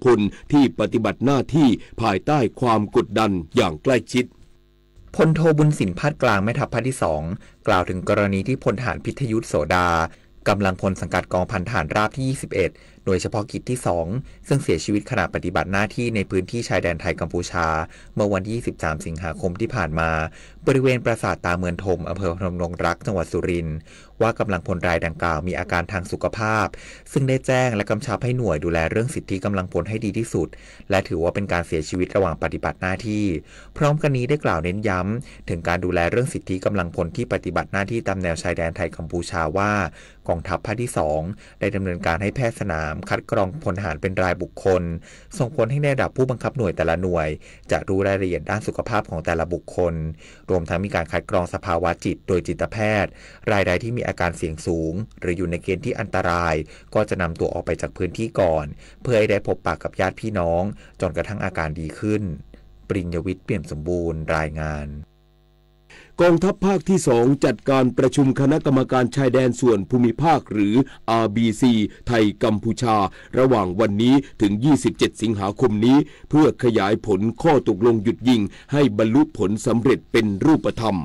พลที่ปฏิบัติหน้าที่ภายใต้ความกดดันอย่างใกล้ชิด พลโท บุญสิน พาดกลาง แม่ทัพภาคที่สอง กล่าวถึงกรณีที่พลทหาร พิทยุทธ โสดา กำลังพลสังกัดกองพันทหารราบที่ ยี่สิบเอ็ด หน่วยเฉพาะกิจที่ สอง ซึ่งเสียชีวิตขณะปฏิบัติหน้าที่ในพื้นที่ชายแดนไทยกัมพูชา เมื่อวันที่ ยี่สิบสาม สิงหาคมที่ผ่านมา บริเวณปราสาทตาเมืองธม อำเภอพนมดงรัก จังหวัดสุรินทร์ ว่ากำลังพลรายดังกล่าวมีอาการทางสุขภาพ ซึ่งได้แจ้งและกำชับให้หน่วยดูแลเรื่องสิทธิกำลังพลให้ดีที่สุด และถือว่าเป็นการเสียชีวิตระหว่างปฏิบัติหน้าที่ พร้อมกันนี้ได้กล่าวเน้นย้ำถึงการดูแลเรื่องสิทธิกำลังพลที่ปฏิบัติหน้าที่ตามแนวชายแดนไทยกัมพูชาว่า กองทัพภาคที่สอง ได้ดำเนินการให้แพทย์สนามคัดกรองพลทหารเป็นรายบุคคล ส่งผลให้ในระดับผู้บังคับหน่วยแต่ละหน่วย จะรู้รายละเอียดด้านสุขภาพของแต่ละบุคคล รวมทั้งมีการคัดกรองสภาวะจิตโดยจิตแพทย์ รายใดที่มีอาการเสี่ยงสูง หรืออยู่ในเกณฑ์ที่อันตราย ก็จะนำตัวออกไปจากพื้นที่ก่อน เพื่อให้ได้พบปะกับญาติพี่น้อง จนกระทั่งอาการดีขึ้น ปริญญวิทย์ เปี่ยมสมบูรณ์ รายงาน กองทัพภาคที่สองจัดการประชุมคณะกรรมการชายแดนส่วนภูมิภาคหรือ อาร์บีซี ไทยกัมพูชา ระหว่างวันนี้ถึง ยี่สิบเจ็ด สิงหาคมนี้ เพื่อขยายผลข้อตกลงหยุดยิงให้บรรลุผลสำเร็จเป็นรูปธรรม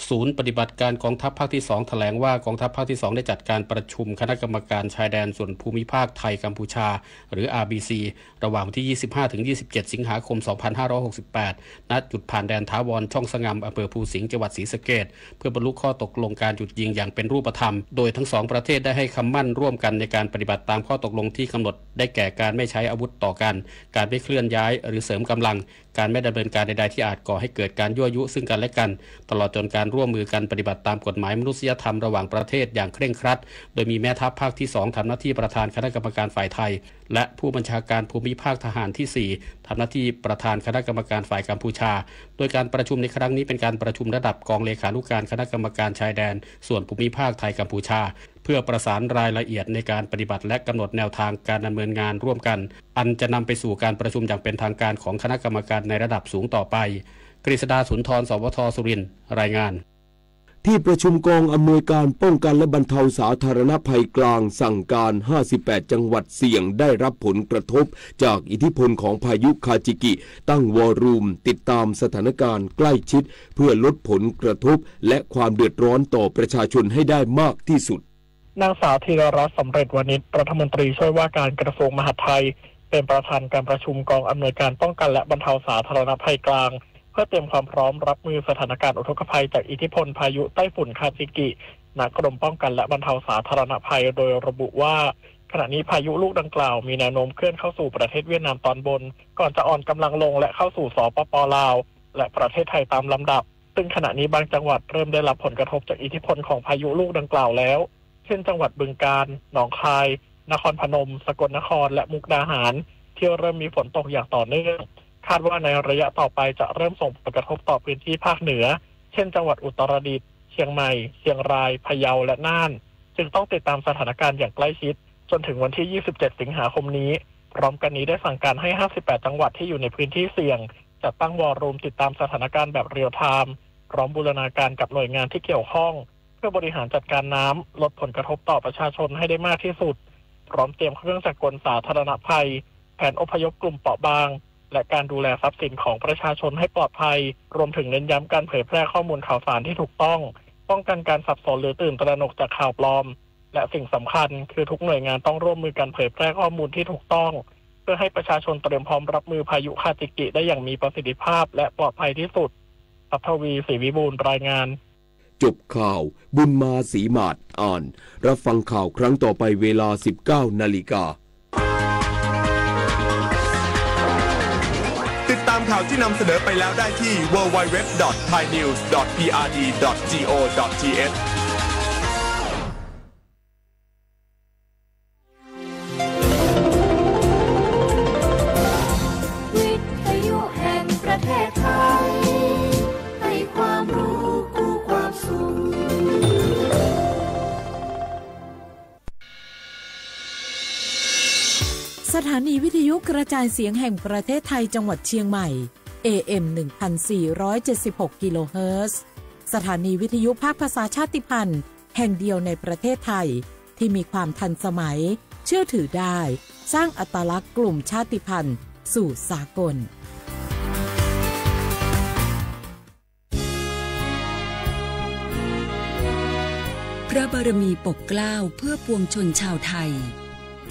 ศูนย์ปฏิบัติการกองทัพภาคที่สอง แถลงว่ากองทัพภาคที่สอง ได้จัดการประชุมคณะกรรมการชายแดนส่วนภูมิภาคไทยกัมพูชา หรือ อาร์บีซี ระหว่างวันที่ ยี่สิบห้า ถึง ยี่สิบเจ็ด สิงหาคม สองพันห้าร้อยหกสิบแปด ณ จุดผ่านแดนถาวรช่องสงำ อำเภอภูสิงห์ จังหวัดศรีสะเกษ เพื่อบรรลุข้อตกลงการหยุดยิงอย่างเป็นรูปธรรม โดยทั้งสองประเทศได้ให้คำมั่นร่วมกันในการปฏิบัติตามข้อตกลงที่กำหนด ได้แก่การไม่ใช้อาวุธต่อกัน การไม่เคลื่อนย้ายหรือเสริมกำลัง การไม่ดำเนินการใดๆที่อาจก่อให้เกิดการยั่วยุซึ่งกันและกัน ตลอดจนการร่วมมือกันปฏิบัติตามกฎหมายมนุษยธรรมระหว่างประเทศอย่างเคร่งครัด โดยมีแม่ทัพภาคที่สอง ทำหน้าที่ประธานคณะกรรมการฝ่ายไทย และผู้บัญชาการภูมิภาคทหารที่สี่ ทำหน้าที่ประธานคณะกรรมการฝ่ายกัมพูชา โดยการประชุมในครั้งนี้เป็นการประชุมระดับกองเลขานุการคณะกรรมการชายแดนส่วนภูมิภาคไทยกัมพูชา เพื่อประสานรายละเอียดในการปฏิบัติและกำหนดแนวทางการดำเนินงานร่วมกัน อันจะนำไปสู่การประชุมอย่างเป็นทางการของคณะกรรมการในระดับสูงต่อไป กฤษดา สุนทร สวท สุรินทร์ รายงาน ที่ประชุมกองอำนวยการป้องกันและบรรเทาสาธารณภัยกลางสั่งการ ห้าสิบแปด จังหวัดเสี่ยงได้รับผลกระทบจากอิทธิพลของพายุคาจิกิ ตั้งวอรูมติดตามสถานการณ์ใกล้ชิด เพื่อลดผลกระทบและความเดือดร้อนต่อประชาชนให้ได้มากที่สุด นางสาว ธีรรัตน์ สำเร็จวานิช รัฐมนตรีช่วยว่าการกระทรวงมหาดไทย เป็นประธานการประชุมกองอำนวยการป้องกันและบรรเทาสาธารณภัยกลาง เพื่อเตรียมความพร้อมรับมือสถานการณ์อุทกภัยจากอิทธิพลพายุไต้ฝุ่นคาจิกิ ณ กรมป้องกันและบรรเทาสาธารณภัย โดยระบุว่า ขณะนี้พายุลูกดังกล่าวมีแนวโน้มเคลื่อนเข้าสู่ประเทศเวียดนามตอนบน ก่อนจะอ่อนกำลังลงและเข้าสู่ สปป ลาว และประเทศไทยตามลำดับ ซึ่งขณะนี้บางจังหวัดเริ่มได้รับผลกระทบจากอิทธิพลของพายุลูกดังกล่าวแล้ว เช่น จังหวัดบึงกาฬ หนองคาย นครพนม สกลนคร และมุกดาหาร ที่เริ่มมีฝนตกอย่างต่อเนื่อง คาดว่าในระยะต่อไปจะเริ่มส่งผลกระทบต่อพื้นที่ภาคเหนือ เช่น จังหวัดอุตรดิตถ์ เชียงใหม่ เชียงราย พะเยา และน่าน จึงต้องติดตามสถานการณ์อย่างใกล้ชิด จนถึงวันที่ ยี่สิบเจ็ด สิงหาคมนี้ พร้อมกันนี้ได้สั่งการให้ ห้าสิบแปด จังหวัดที่อยู่ในพื้นที่เสี่ยง จัดตั้งวอรูมติดตามสถานการณ์แบบเรียลไทม์ พร้อมบูรณาการกับหน่วยงานที่เกี่ยวข้อง เพื่อบริหารจัดการน้ำ ลดผลกระทบต่อประชาชนให้ได้มากที่สุด พร้อมเตรียมเครื่องจักรกลสาธารณภัย แผนอพยพกลุ่มเปราะบาง และการดูแลทรัพย์สินของประชาชนให้ปลอดภัย รวมถึงเน้นย้ำการเผยแพร่ข้อมูลข่าวสารที่ถูกต้อง ป้องกันการสับสนหรือตื่นตระหนกจากข่าวปลอม และสิ่งสำคัญคือทุกหน่วยงานต้องร่วมมือกันเผยแพร่ข้อมูลที่ถูกต้อง เพื่อให้ประชาชนเตรียมพร้อมรับมือพายุคาจิกิได้อย่างมีประสิทธิภาพและปลอดภัยที่สุด พัทวี ศรีวิบูลย์ รายงาน จบข่าว บุญมา ศรีหมาด อ่าน รับฟังข่าวครั้งต่อไปเวลา สิบเก้า นาฬิกา ติดตามข่าวที่นำเสนอไปแล้วได้ที่ ดับเบิลยู ดับเบิลยู ดับเบิลยู ดอท ไทยนิวส์ ดอท พีอาร์ดี ดอท จีโอ ดอท ทีเอช วิทยุแห่งประเทศไทย ให้ความรู้คู่ความสุข สถานีวิทยุกระจายเสียงแห่งประเทศไทยจังหวัดเชียงใหม่ เอเอ็ม หนึ่งพันสี่ร้อยเจ็ดสิบหก กิโลเฮิรตซ์ สถานีวิทยุภาคภาษาชาติพันธุ์แห่งเดียวในประเทศไทย ที่มีความทันสมัย เชื่อถือได้ สร้างอัตลักษณ์กลุ่มชาติพันธุ์สู่สากล พระบารมีปกเกล้าเพื่อปวงชนชาวไทย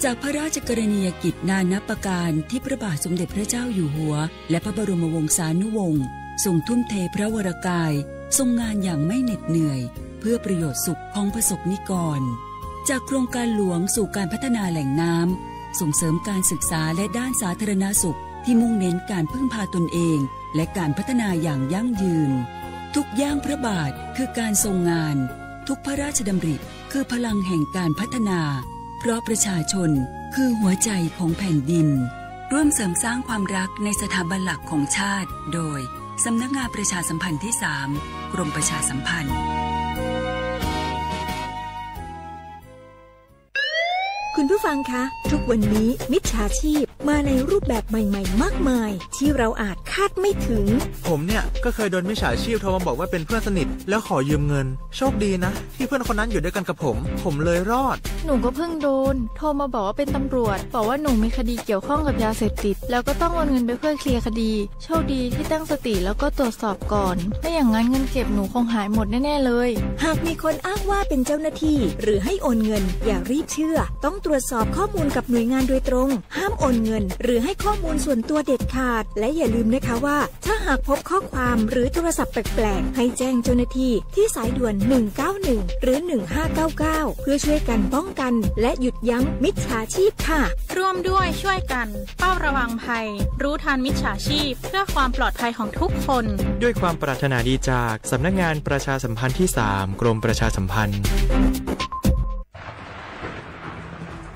จากพระราชกรณียกิจนานับประการที่พระบาทสมเด็จพระเจ้าอยู่หัว และพระบรมวงศานุวงศ์ ทรงทุ่มเทพระวรกาย ทรงงานอย่างไม่เหน็ดเหนื่อย เพื่อประโยชน์สุขของประสบนิกร จากโครงการหลวงสู่การพัฒนาแหล่งน้ำ ส่งเสริมการศึกษาและด้านสาธารณสุข ที่มุ่งเน้นการพึ่งพาตนเอง และการพัฒนาอย่างยั่งยืน ทุกย่างพระบาทคือการทรงงาน ทุกพระราชดำริคือพลังแห่งการพัฒนา เพราะประชาชนคือหัวใจของแผ่นดิน ร่วมเสริมสร้างความรักในสถาบันหลักของชาติ โดย สำนักงานประชาสัมพันธ์ที่สาม กรมประชาสัมพันธ์ คุณผู้ฟังคะ ทุกวันนี้มิจฉาชีพมาในรูปแบบใหม่ๆ มากมาย ที่เราอาจคาดไม่ถึง ผมเนี่ยก็เคยโดนมิจฉาชีพโทรมาบอกว่าเป็นเพื่อนสนิท แล้วขอยืมเงิน โชคดีนะที่เพื่อนคนนั้นอยู่ด้วยกันกับผม ผมเลยรอด หนูก็เพิ่งโดนโทรมาบอกว่าเป็นตำรวจ บอกว่าหนูมีคดีเกี่ยวข้องกับยาเสพติด แล้วก็ต้องโอนเงินไปเพื่อเคลียร์คดี โชคดีที่ตั้งสติแล้วก็ตรวจสอบก่อน ไม่อย่างนั้นเงินเก็บหนูคงหายหมดแน่ๆเลย หากมีคนอ้างว่าเป็นเจ้าหน้าที่ หรือให้โอนเงิน อย่ารีบเชื่อ ต้องตรวจสอบข้อมูลกับหน่วยงานโดยตรง ห้ามโอนเงิน หรือให้ข้อมูลส่วนตัวเด็ดขาด และอย่าลืมนะคะว่า ถ้าหากพบข้อความหรือโทรศัพท์แปลกๆ ให้แจ้งเจ้าหน้าที่ที่สายด่วน หนึ่งเก้าหนึ่ง หรือ หนึ่งห้าเก้าเก้า เพื่อช่วยกันป้องกัน และหยุดยั้งมิจฉาชีพค่ะ ร่วมด้วยช่วยกัน เฝ้าระวังภัย รู้ทันมิจฉาชีพ เพื่อความปลอดภัยของทุกคน ด้วยความปรารถนาดีจากสำนักงานประชาสัมพันธ์ที่สาม กรมประชาสัมพันธ์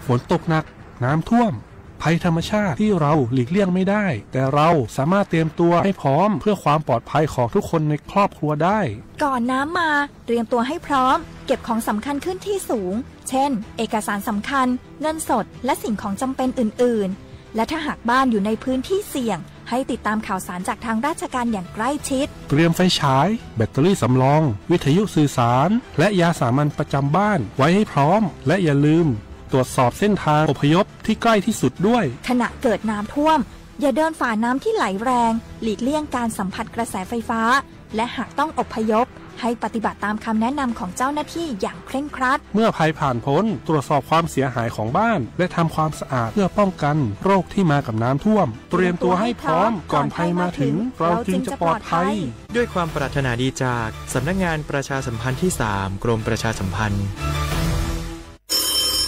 ฝนตกหนัก น้ำท่วม ภัยธรรมชาติที่เราหลีกเลี่ยงไม่ได้ แต่เราสามารถเตรียมตัวให้พร้อมเพื่อความปลอดภัยของทุกคนในครอบครัวได้ ก่อนน้ำมา เตรียมตัวให้พร้อม เก็บของสำคัญขึ้นที่สูง เช่น เอกสารสำคัญ เงินสด และสิ่งของจำเป็นอื่นๆ และถ้าหากบ้านอยู่ในพื้นที่เสี่ยง ให้ติดตามข่าวสารจากทางราชการอย่างใกล้ชิด เตรียมไฟฉาย แบตเตอรี่สำรอง วิทยุสื่อสาร และยาสามัญประจำบ้านไว้ให้พร้อม และอย่าลืม ตรวจสอบเส้นทางอพยพที่ใกล้ที่สุดด้วย ขณะเกิดน้ำท่วม อย่าเดินฝ่าน้ำที่ไหลแรง หลีกเลี่ยงการสัมผัสกระแสไฟฟ้า และหากต้องอพยพ ให้ปฏิบัติตามคำแนะนำของเจ้าหน้าที่อย่างเคร่งครัด เมื่อภัยผ่านพ้น ตรวจสอบความเสียหายของบ้าน และทำความสะอาดเพื่อป้องกันโรคที่มากับน้ำท่วม เตรียมตัวให้พร้อมก่อนภัยมาถึง เราจึงจะปลอดภัย ด้วยความปรารถนาดีจากสำนักงานประชาสัมพันธ์ที่สาม กรมประชาสัมพันธ์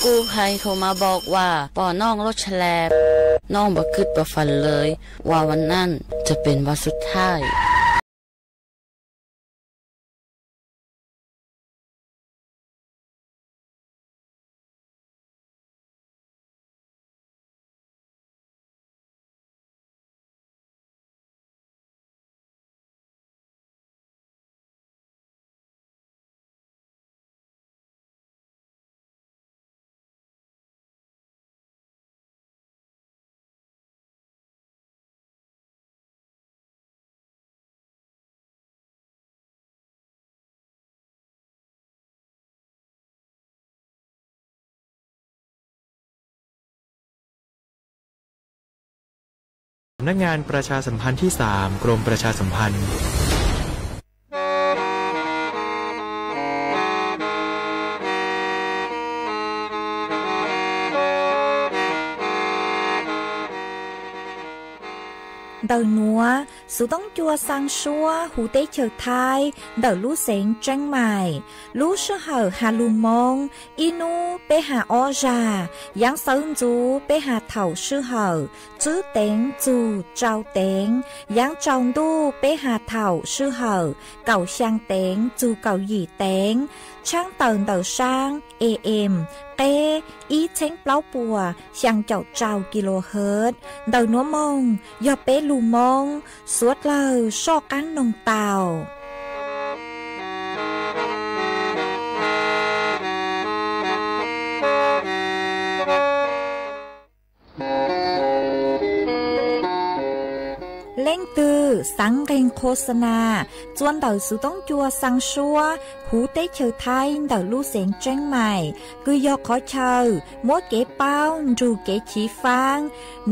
กู้ภัยโทรมาบอกว่าป้อน้องรถแฉลบ น้องบ่คิดบ่ฝันเลยว่าวันนั้นจะเป็นวันสุดท้าย สำนักงานประชาสัมพันธ์ที่สาม กรมประชาสัมพันธ์ Ntawm nuav, xuv toob cua xaa suab huv teb chaws Thaib ntawm lub xeev Tsheeb Maim, lub sij hawm has lug Moob, ib nub peb has ob zag, yaav xawv ntxuv peb has thaum sij hawm tswb teev txug tsau teev, yaav tsau ntuj peb has thaum sij hawm kaum xyaa teev txug kaum yim teev, tshaab tawm ntawm saab A M, qeb ib txheeb plaub puas xyaa caum rau kilohertz. Ntawm nuav moog yog peb lug Moob, suav dlawg soj qaab noog tau. Leej twg xaav nqee โฆษณา txua ntawm xuv toob cua xaa suab huv teb chaws Thaib ntawm lub xeev Tseeb Maim, kws yog qhov chaw muab kev paub nrug kev chiv faab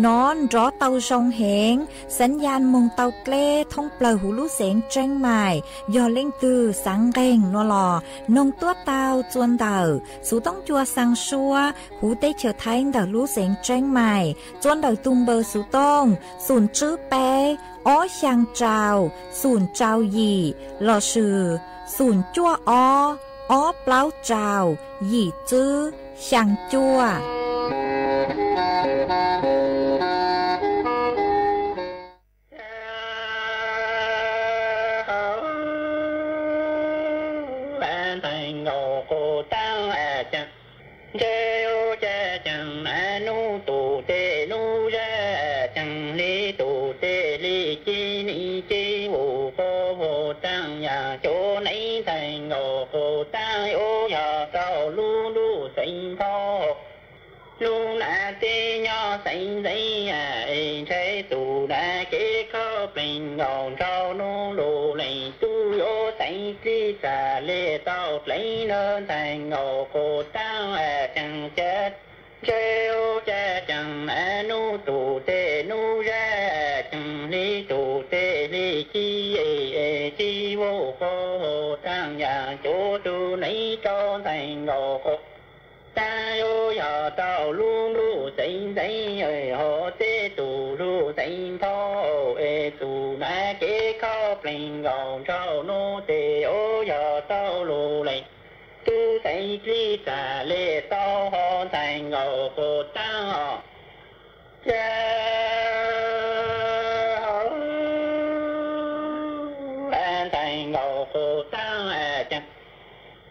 nov nrov tau zoo heev, xav yas moog tau dleb thoob plawg huv lub xeev Tseeb Maim, yog leej twg xaav nqeeg no los noog tuab taug txuas ntawm xuv toob cua xaa suab huv teb chaws Thaib ntawm lub xeev Tseeb Maim, txuas ntawm tug npawb xuv toob xoom tswb peb, ob xyaa rau, xoom rau yim, lossis xoom cuaj ob, ob plaub rau, yim tswb, xyaa cuaj. Ntxhais nkaus quas taab, ntshe ua cas caag nab nub tus teb nub zag, caag hli tus teb hli ci, nim ci vus quas taab yaam cuab neeb. Ntxhais nkaus quas taab yuav yog tau lub ntuj xeev phob, lub nab teb nyob xeev ntxeev, es ntshai tus nab kev khob pleeg nkaus nrau nub lug leej tub yuav xeev dlib txag le tau dleev nawb. Ntxhais nkaus quas taab caag ca, ntshe ua cas caag nab nub tus teb nub zag, caag hli tus teb hli ci, ci vus quas taab yaam cuab tug neeb rau. Ntxhais nkaus quas taab yuav yog tau lub ntuj xeev ntxeev, hov teb tus lub xeev phob, es tus nab kev khob pleeg nkaus nrau nub tes yuav yog tau lug leej tub xeev dlib txag le tau hov. Ntxhais nkaus quas taab os, ca, ntxhais nkaus quas taab caag,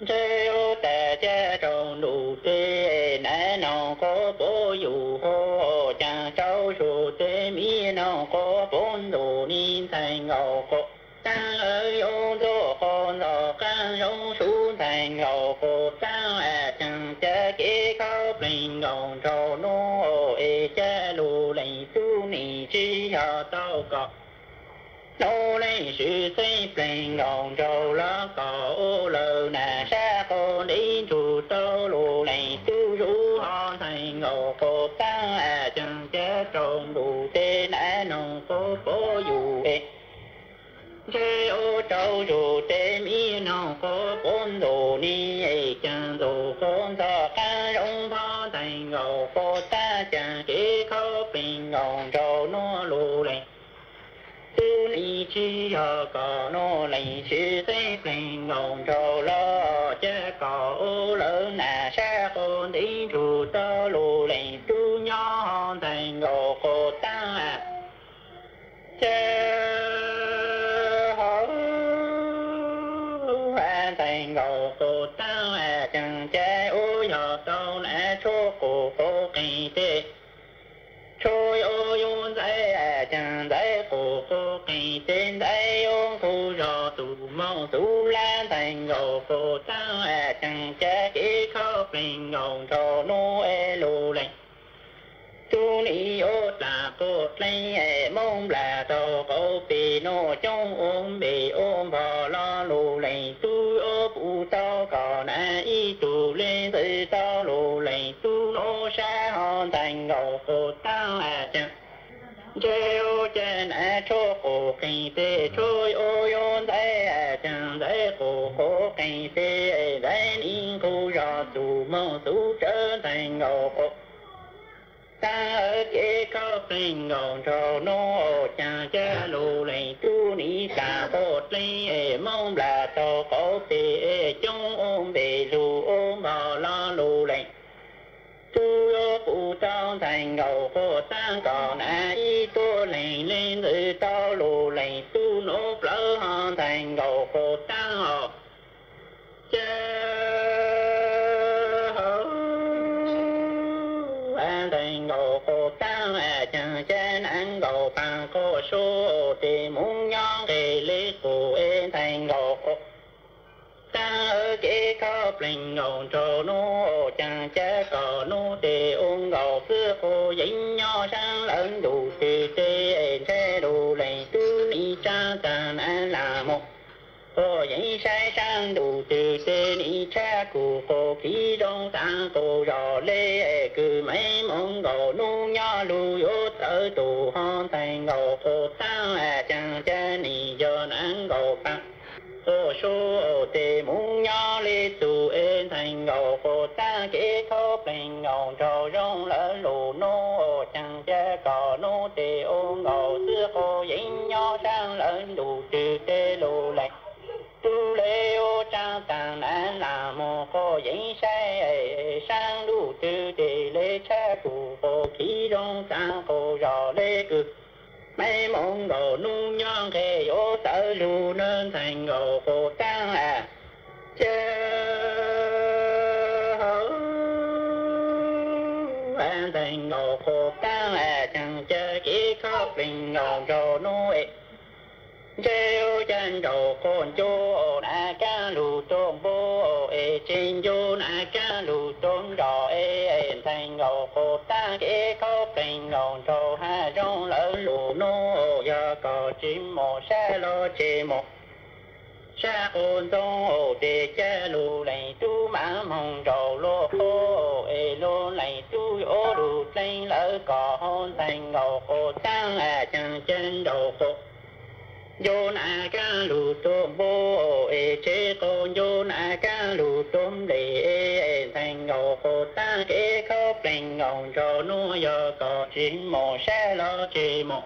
ntshe ua tas ca rau ntuj tes nab noog quas puab yug hov, caag rau zug tes miv noog quas puab ntxuj ni. Ntxhais nkaus quas taab yuav ntxuaj quas ntxog qaab zoo sub. Ntxhais nkaus quas taab caag ca kev khob pleeg nkaus nrau nub es ca lug leej tub nim tsi yog tau kom nub leej swv xeeb pleeg nkaus nrau los kom ua lawm nas sab quas ntev nrug tau lug leej tub zub hov. Ntxhais nkaus quas taab caag ca rau ntuj tes nab noog quas puab yug es, ntshe ua rau zug tes miv noog quas puab ntxuj ni, es caag ntxuj quas ntxog qaab zoo phob. Ntxhais nkaus quas taab caag kev khob pleeg nkaus nrau nub lug leej tub nim tsi yog kom nub leej swv xeeb pleeg nkaus nrau los ca kom ua lawm nas sab quas ntev nrug tau lug leej tub nyob hov. Ntxhais nkaus quas taab ca, ntxhais nkaus quas taab caag ca ua yog tau nas tshuab quas quas qeeg tes, tshuab yuav yug ntxhais caag ntxhais quas quas qeeg tes, ntxhais yuav qhuv zog tug moog tug lab. Ntxhais nkaus quas taab caag ca kev khob pleeg nkaus nrau nub es lug leej tub nim yuav dlaag quas dleeg es moog nplas tau qaum peg nub coob ua npem ua npog los lug leej tub yuav pum tau kom nas ib tug le ntxwv tau lug leej tub nub sab hov. Ntxhais nkaus quas taab caag, ntshe ua cas nas tshuab quas qeeg tes, tshuab yuav yug ntxhais caag ntxhais quas quas qeeg tes, ntxhais nim qhuv zog tug moog tug tsawv. Ntxhais nkaus quas taab kev khob pleeg nkaus nrau nub caag ca lug leej tub nim dlaag quas dleeg es moog nplas tau qaum peg coob ua npem lug ua npog los lug leej tub yuav pum tau. Ntxhais nkaus quas taab kom nas ib tug leeg le ntxwv tau lug leej tub nub plawv hov. Ntxhais nkaus quas taab os, ca, ntxhais nkaus quas taab caag ca nas nkaus paag quas sub tes moog nyob nqeg le qus es. Ntxhais nkaus quas taab kev khob pleeg nkaus nrau nub caag ca kom nub tes ua nkaus xwb quas yeej nyob saab lawv ntuj tes tes es ntshe lug leej tub nim tsaab taag nas lam moog quas yeej saib saab Ntuj twg ces nim tshaj kuv quas kiv zoo xaav quas zos le, kws me moov nkaus nub nyob lug yuav txawv tus ho ntxhais nkaus quas taab, caag ca nim yog naav nkaus paab quas sub, ces moov nyob le txug es ntxhais nkaus quas taab, kev khaub pleeg nkaus nraug zoo lawv lug nub, caag ca kom nub ces ua nkaus xwb quas yeev nyob saab lawv ntuj twg ces lug lees tub le ua tsaab taag naav lam moog quas yeev saib saab ntuj twg ces le tshaj kuv quas kiv zoo xaav quas zos le kws me moov nkaus nub nyob nqe yuav txawv lug nub ntxhais nkaus quas taab, caag ntxhais nkaus quas taab, caag ca kev khaub pleeg nkaus nraug nub es ntshe ua caag nraug quas ncu, naav kaab lug tuab npua es tseg ncu, naav kaab lug tuab nrog es ntxhais nkaus quas taab, kev khaub pleeg nkaus nraug hab zoo lawv lug nub, yog koj tsis moog sab lug ces moog sab quas ntxoov, ces ca lug lees tub maam moog nraug luag quas es lug lees tub yuav lug dleej lawv kom ho ntxhais nkaus quas taab, caag ca nraug quas ncu, naav kaab lug tuab npua es tseg quas ncu, naav kaab lug tuab nplej es ntxhais nkaus quas taab, kev khaub pleeg nkaus nraug nub, yog koj tsis moog sab lug ces moog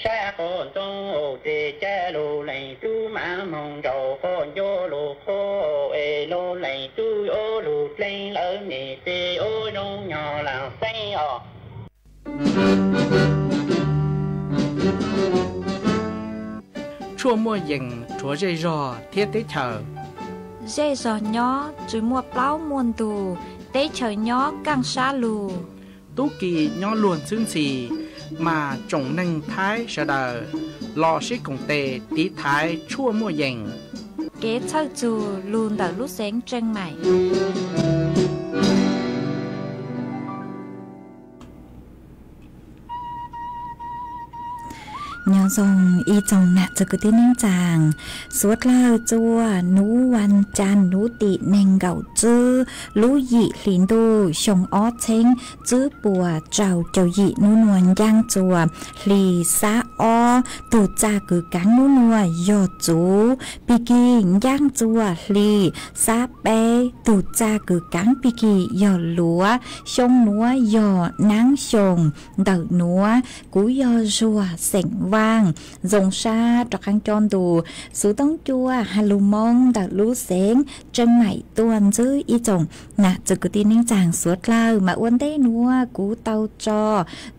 sab quas ntxoov, ces ca lug lees tub maam moog nraug quas ncu lug quas es lug lees tub yuav lug dleej lawv mej teg ua zoo nyog laam xeeb os. Tshuaj muaj yees rhuav zej zog thiab teb chaws. Zej zog nyob tsis muaj plaub muaj ntug, teb chaws nyob kaaj sab lug. Tub ki nyob luag ntxhwb ntxhi, mas tsoom neeg Thaib sawv daws los sib koom tes tiv thaiv tshuaj muaj yees. Kev txhawj txug lug ntawm lub xeev Tseej Maim. Nyob zoo ib tsoom nam txwv kwv tij neej tsaa, suav dlawg txua nub vaj caag nub tim neeg nkaum tswb lub yim hli ntuj xyoo ob txheeb tswb puas rau caum yim nub nua ncaaj txua hli xab ob, tug txaj kws kaav nub nua yog txuv, pig kig ncaaj txua hli xab peb, tug txaj kws kaav pig kig yog luav, xyoo nuav yog naav xyoo ntawm nuav. Kuv yog Zuag xeem Vaaj, zoo sab rov qaab cob ntu xuv toob cua has lug Moob ntawm lub xeev Tseej Maim tuaj ntsib ib tsoom nam txwv kwv tij neej tsaa suav dlawg. Mas ua ntej nuav kuv tau tso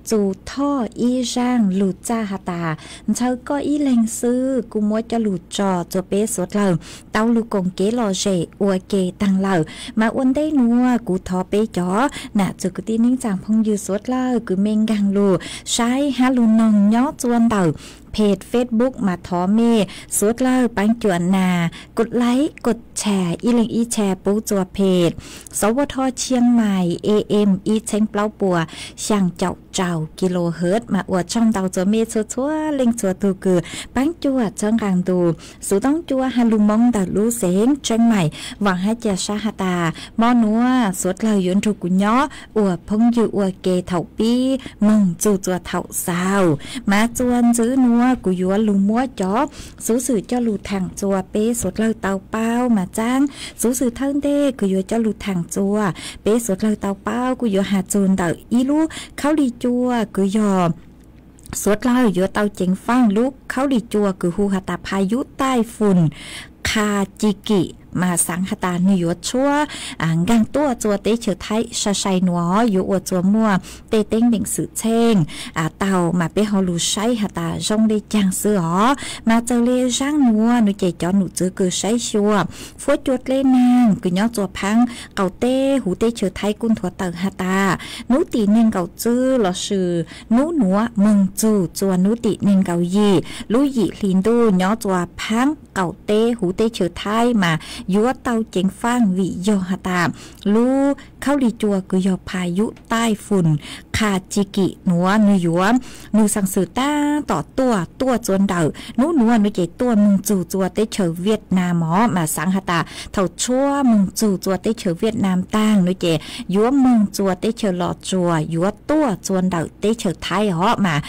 txug thoj ib zaaj lug txaj has tas, ntshaw koj ib leeg xwb kuj muab coj lug tso txua peb suav dlawg tau lug koom kev lom zem ua ke taag lawm. Mas ua ntej nuav kuv thov peb cov nam txwv kwv tij neej tsaa phooj ywg suav dlawg kws mej nkaag lug saib hab lug noog nyob txua ntawm peg Facebook mas thov mej suav dlawg paab cuam nas kod laib kod tshas ib leeg ib tshas pub txua peg Sov Vaj Thoj Tshiab Mais A M ib txheeb plaub puas xyaa caum rau kilohertz. Mas ua tsaug ntau txua mej txhua txhua leej txhua tug kws paab cuam txhawb nqaa ntu xuv toob cua has lug Moob ntawm lub xeev Tseej Mais. Vaam hab ca sab has tas, mo nuav suav dlawg yuav nrug kuv nyob ua phooj ywg ua ke thaum pib moog txug txua thaum xaus. Mas txua ntxiv nuav kuv yuav lug muab cov xuv xwm coj lug thaam txua peb suav dlawg tau paub mas txaab. Xuv xwm thawj ntej kuv yuav coj lug thaam txua peb suav dlawg tau paub kuj yuav has txug ntawm ib lub khaub lig cua kws yog suav dlawg yuav tau ceev faaj lub khaub lig cua kws hu has tas pha yub taij fun Kha Ci Kim, mas xaav has tas nwg yuav tshuab nkaag tuaj txua teb chaws Thaib sai sai nuav, yuav ua txua muaj tej teeb meem xwm txheej tau mas peb ho lug saib has tas zoo le caag xwb os. Mas txawm le zaaj nuav nuav ces cov num txwv kws saib xyuas fuab cua dleb naag kws nyob txua phaab qaum teb huv teb chaws Thaib kuj nthuav tawm has tas, nub tim neeg nkaum tswb lossis nub nuav moog txug txua nub tim neeg nkaum yim lub yim hli ntuj nyob txua phaab qaum teb huv teb chaws Thaib mas yuav tau ceev faaj vim yog has tas lub khaub lig cua kws yog phas yuv taij fun Kha Ci Kim nuav nwg yuav, nwg xaam xwm taab tom tuaj, tuaj txua ntawm nub nuav nuav ces tuaj moog txug txua teb chaws Viaj Nam os mas xaav has tas thaum tshuab moog txug txua teb chaws Viaj Nam taag nuav ces yuav moog txua teb chaws Los Tsuas, yuav tuaj txua ntawm teb chaws Thaib os mas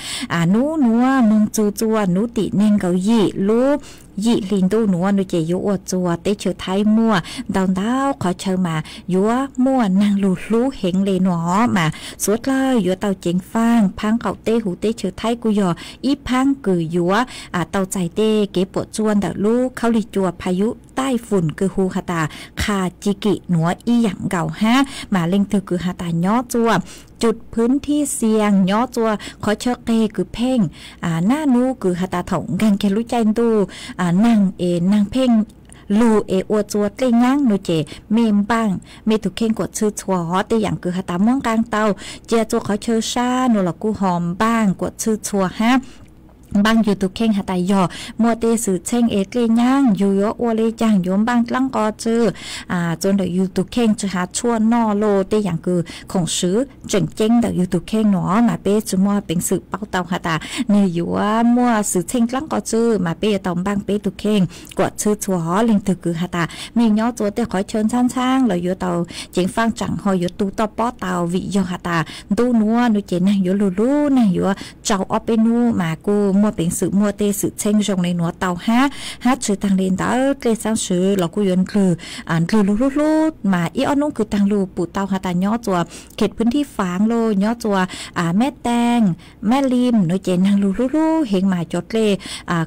nub nuav moog txug txua nub tim neeg nkaum yim lub yim hli ntuj nuav nuav ces yuav ua txua teb chaws Thaib muaj ntau ntau qhov chaw mas yuav muaj naag lug hlub heev le nuav os mas suav dlawg yuav tau ceev faaj. Phaab qaum teb huv teb chaws Thaib kuj yog ib phaab kws yuav tau txais tej kev puam tsuaj ntawm lub khaub lig cua phas yuv taij fun kws hu has tas Kha Ci Kim nuav ib yaam nkaus hab mas leej twg kws has tas nyob txua cug phwv thib xiaas, nyob txua qhov chaw qeg kws pheej naj nub kws has tas thaum nkaag kiag lub caij ntuj naag es naag pheej lug es ua txua dlej nyaab nuav ces mej npaaj mej tug kheej kuam txhwb txhua os. Tej yaam kws has tas muab nqaa tau cia txua qhov chaw sab nuav los kuj ho npaaj kuam txhwb txhua hab npaaj yug tug kheej has tas yog muaj tej xwm txheej es dlej nyaab yug yuav ua le caag, yuav npaaj dlaab nqo tsw txua ntawm yug tug kheej tsw has tshuaj noj los tej yaam kws khoom swv tseem ceeb ntawm yug tug kheej nuav mas peb tsw muaj peev xwm paub tau has tas nwg yuav muaj xwm txheej dlaab nqo tsw mas peb yuav tau npaaj peb tug kheej kuam txhwb txhua os. Leej twg kws has tas mej nyob txua tej qhov chaw ntxhaab ntxhaab los yuav tau ceev faaj tsaam ho yuav tu toj pob tau vim yog has tas ntuj nuav nuav ces naag yuav lug lub, naag yuav tsau ob peb nub mas kuj muaj peev xwm muaj tej xwm txheej zoo le nuav tau hab. Hab tsi taag le ntawd dlej xaab swv los kuj yuav ndlwg, ndlwg lug hlub hlub mas ib ob nub kws taag lug pum tau has tas nyob txua khem phwv thib faav los nyob txua Mab Teej, Mab Lim nuav ces naag lug hlub hlub heev mas cov dlej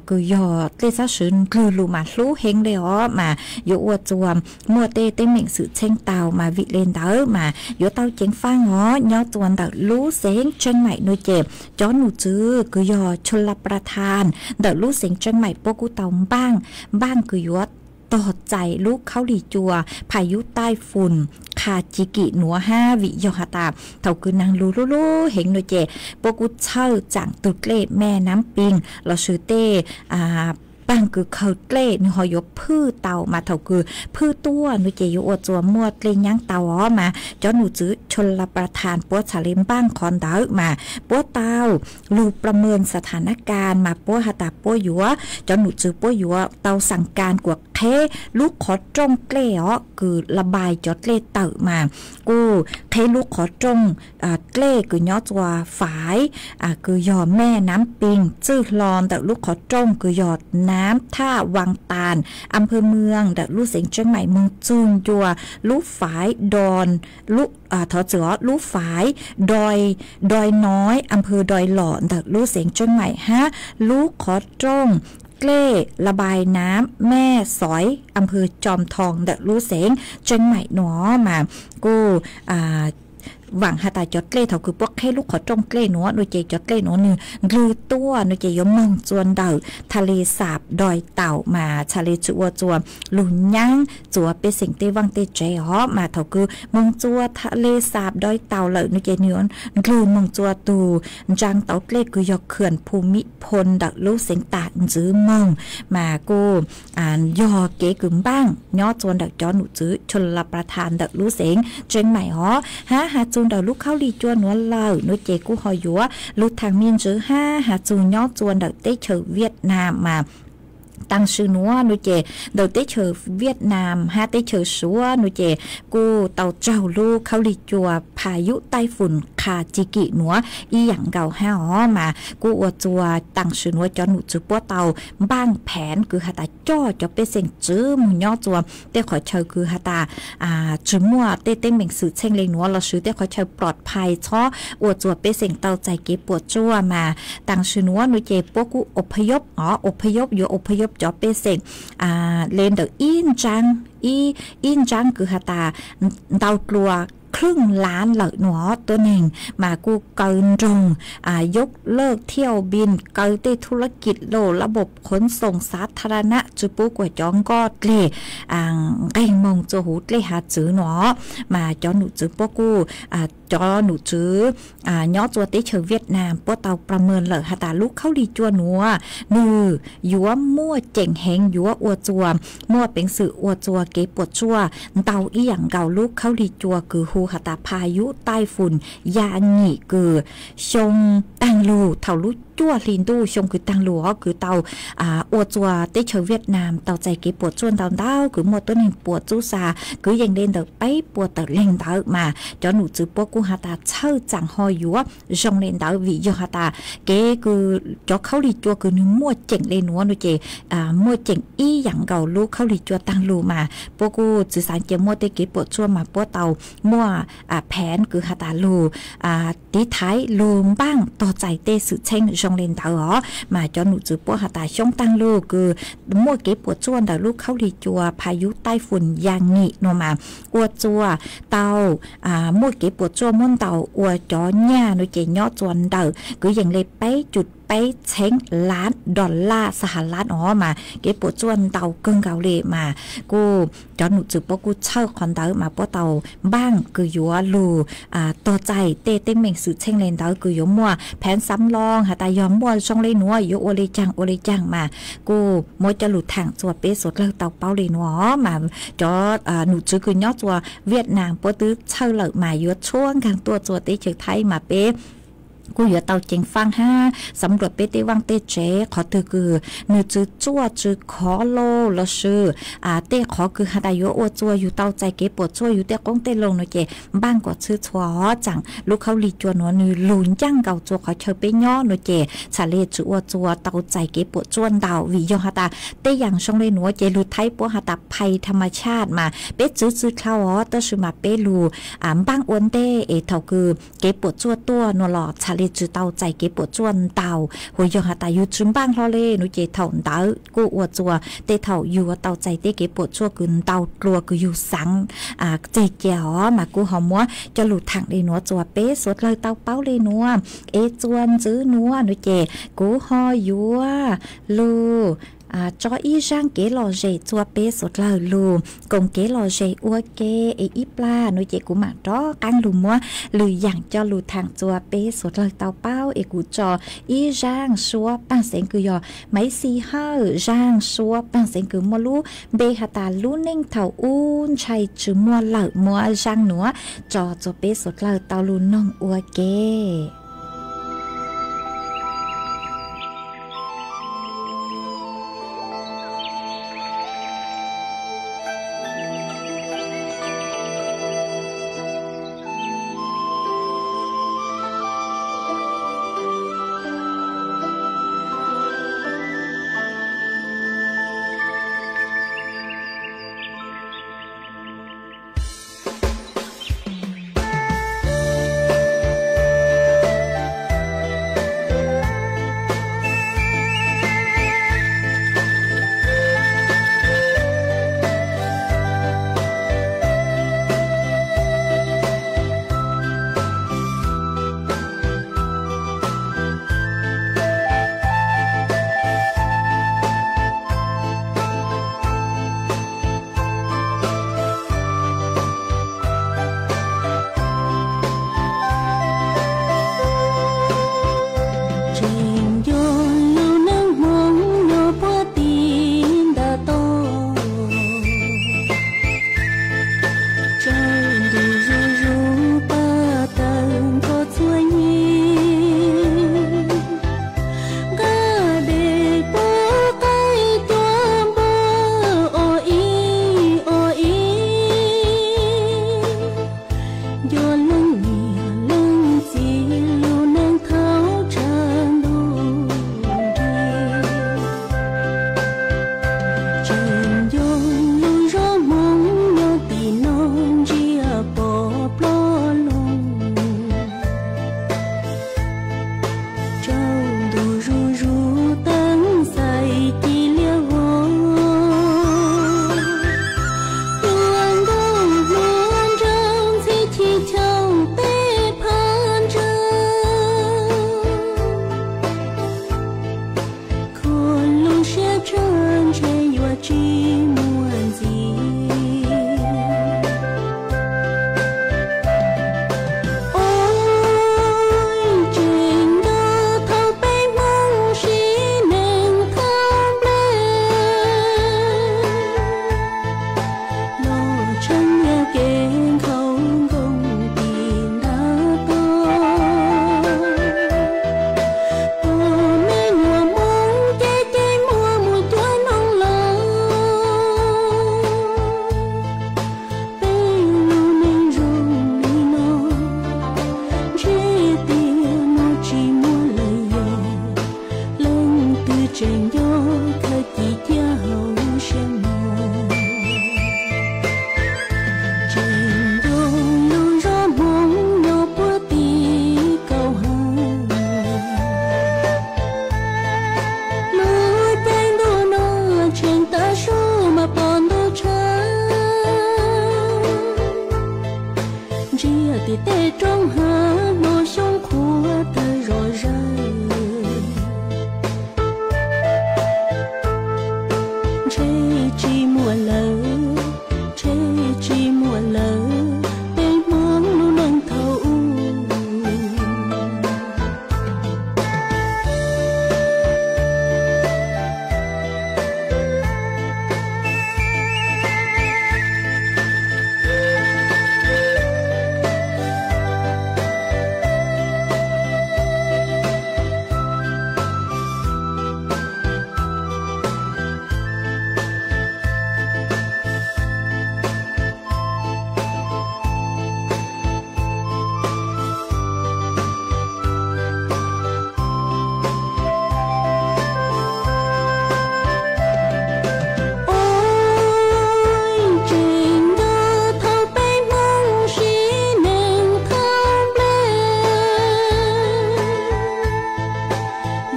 kws yog dlej xaab swv ndlwg lug mas hlub heev le os mas yuav ua txua muaj tej teeb meem xwm txheej tau mas vim le ntawd mas yuav tau ceev faaj os. Nyob txua ntawm lub xeev Tsheej Maim nuav ces cov num tswv kws yog Chula Prathan ntawm lub xeev Tsheej Maim puab kuj tau npaaj, npaaj kws yuav tog txais lub khaub lig cua phas yuv taij fun Kha Ci Kim nuav hab vim yog has tas thaum kws naag lug hlub hlub heev nuav ces puab kuj txhawj tsaam tug dlej Mej Naab Ping los sis tej paag kws khaws dlej nwg ho yuav phwj tau mas thaum kws phwj tuaj nuav ces yuav ua txua muaj dlej nyaab tau os mas cov num tswv Chula Prathan puab txhad le npaaj qhov ntawd mas puab tau lug ประเมินสถานการณ์ mas puab has tas puab yuav, cov num tswv puab yuav tau xaam kas kuas qheb lub qhov rooj dlej os kws la npais cov dlej tawm mas kuj qheb lub qhov rooj dlej kws nyob txua faiv kws yog Mej Naab Ping txwj hlo ntawm lub qhov rooj kws yog Naab Thaj Vaas Taas, Am Phw Mws ntawm lub xeev Tsheej Maim moog txug ncua lub faiv Doo, thov txim os, lub faiv Doi, Doi Noi, Am Phw Doi Lom ntawm lub xeev Tsheej Maim hab lub qhov rooj dlej la npais Naab Mej Xoiv, Am Phw Coom Thoo ntawm lub xeev Tsheej Maim nuav mas kuj vaam has tas cov dlej thaum kws puab qheb lub qhov rooj dlej nuav nuav ces cov dlej nuav nwg ndlwg tuaj nuav ces yuav moog txua ntawm tha le Xaam Doi Taum mas txhad le tsi ua txua lug nyaab txua pej xeem tej vaaj tej tsev os mas thaum kws moog txua tha le Xaam Doi Taum lawm nuav ces nwg ndlwg moog txua tug ntsaa tauv dlej kws yog Khwm Phu Mim Phoo ntawm lub xeev Tam Ntxwv moog mas kuj yog kev kws npaaj nyob txua ntawm cov num tswv Chula Prathan ntawm lub xeev Tsheej Maim os. Hab has txug ntawm lub khaub lig cua nuav lawm nuav ces kuj ho yuav lug thaam me ntsis hab has txug nyob txua ntawm teb chaws Viaj Nam mas taam sim nuav nuav ces ntawm teb chaws Viaj Nam hab teb chaws Suav nuav ces kuj tau tsaug lub khaub lig cua phas yuv taij fun Kha Ci Kim nuav ib yaam nkaus hab os mas kuj ua txua taam sim nuav cov num tswv puab tau npaaj pheev kws has tas coj cov pej xeem tswv moog nyob txua tej qhov chaw kws has tas tsi muaj tej teeb meem xwm txheej le nuav los sis tej qhov chaw ploj phais txhob ua txua pej xeem tau txais kev puam tsuaj mas taam sim nuav nuav ces puab kuj ua phab yub os, ua phab yub yuav ua phab yub cov pej xeem le ntawm ib ntsaab, ib ntsaab kws has tas ntau dlua kheej laav lawm nuav tuab neeg mas kuj kaw nroog, yub lawj thiaj npin, kaw tej thu lab kis los lab npaum khuv xoom xav tha la na tsi pub kuas cov nkoj dleg nqeeg moog txua huv dlej hav txwv nuav mas cov num tswv puab kuj, cov num tswv nyob txua teb chaws Viaj Nam puab tau pla mws lawm has tas lub khaub lig cua nuav nwg yuav muaj ceem heev, yuav ua txua muaj peev xwm ua txua kev puam tsuaj ntau ib yaam nkaus lub khaub lig cua kws hu has tas pha yub taij fun ya nyim kws xyoo taag lug, thaum lub cuaj hli ntuj xyoo kws taag lug os, kws tau ua txuas teb chaws Viaj Nam tau txais kev puam tsuaj ntau ntau, kws muaj tuab neeg puas txub xa kwv yees le ntawm peb puas tawm leeg ntawd mas cov num txwv puab kuj has tas txhawj tsaam ho yuav zoo le ntawd vim yog has tas kev kws cov khaub lig cua kws nwg muaj ceem le nuav no ces muaj ceem ib yaam nkaus lub khaub lig cua taag lug mas puab kuj txwv xaav cia muaj tej kev puam tsuaj mas puab tau muaj pheev kws has tas lug tiv thaiv lug npaaj tog txais tej xwm txheej zoo le ntawd os. Mas cov num txwv puab has tas xyoo taag lug kws muaj kev puam tsuaj ntawm lub khaub lig cua pha yub taij fun ya nyim no mas ua txuas tau muaj kev puam tsuaj muab ntaus ua cov nyaj no ces nyob txuas ntawm kwv yees le peb cum peb txheeb lab dollar xa ha lab os mas kev puam tsuaj ntau kawg nkaus le mas kuj cov num txwv puab kuj txhawj qhov ntawd mas puab tau npaaj kws yuav lug tog txais tej teeb meem xwm txheej le ntawd kws yuav muaj pheev xav loo has tas yog muaj zoo le nuav yuav ua le caag ua le caag mas kuj muab coj lug thaam txuas peb suav dlawg tau paub le nuav os. Mas cov num txwv kws nyob txuas Viaj Nam puab twb txhawj lawm mas yuav txhua nkaag tuaj txuas teb chaws Thaib mas peb kuj yuav tau ceev faaj hab xav nruam peb tej vaaj tej tsev qhov twg kws nws txwv tsuaj tsw khov loj lossis tej qhov kws has tas yuav ua txuas yug tau txais kev puam tsuaj yug tej qoob tej loo no ces npaaj kom txhwb txhua os. Tsaam lub khaub lig cua nuav nws lug ncaaj nkaus txuas qhov chaw peb nyob no ces txham le tsw ua txuas tau txais kev puam tsuaj ntau vim yog has tas tej yaam zoo le nuav ces lug Thaib puab has tas phais tham ma chaj mas peb txwv tsw dlhau os, tab sis mas peb lug npaaj ua ntej es thaum kws kev puam tsuaj tuaj nuav los txham le tsw tau txais kev puam tsuaj ntau. Hu yog has tas yug tsw npaaj hlo le nuav ces thaum ntawd kuj ua txuas tej thaum yug tau txais tej kev puam tsuaj kws ntau dlua kws yug xaav txeg cia os mas kuj ho muab coj lug thaam le nuav txuas peb suav dlawg tau paub le nuav. Es txuas ntxiv nuav nuav ces kuv ho yuav lug tso ib zaaj kev lom zem txuas peb suav dlawg lug koom kev lom zem ua ke es ib plag nuav ces kuv maam rov qaab lug muab lwm yaam coj lug thaam txuas peb suav dlawg tau paub es kuv tso ib zaaj suab paaj xeev kws yog Maiv Xis Hawj, zaaj suab paaj xeev kws muaj lub npe has tas lub neej thaum ub ntshai tsw muaj lawm, muab zaaj nuav tso txuas peb suav dlawg tau lug noog ua ke. Tseem nco khaws ci ciaj hauv siab mos, tseem nco lub zos Hmoob nyob puag tim kaum hav. Lub caij ntuj no tseem tav su mas pom ntuj tshab, ntsiag tim tej roob hav hmo xyoob qhuav tawg zom zaws. Ntshe tsis muaj lawm, ntshe tsis muaj lawm, peb Hmoob lub neej thaum ub. Ua tseem nco thaum peb Hmoob sib neej thoob nplej,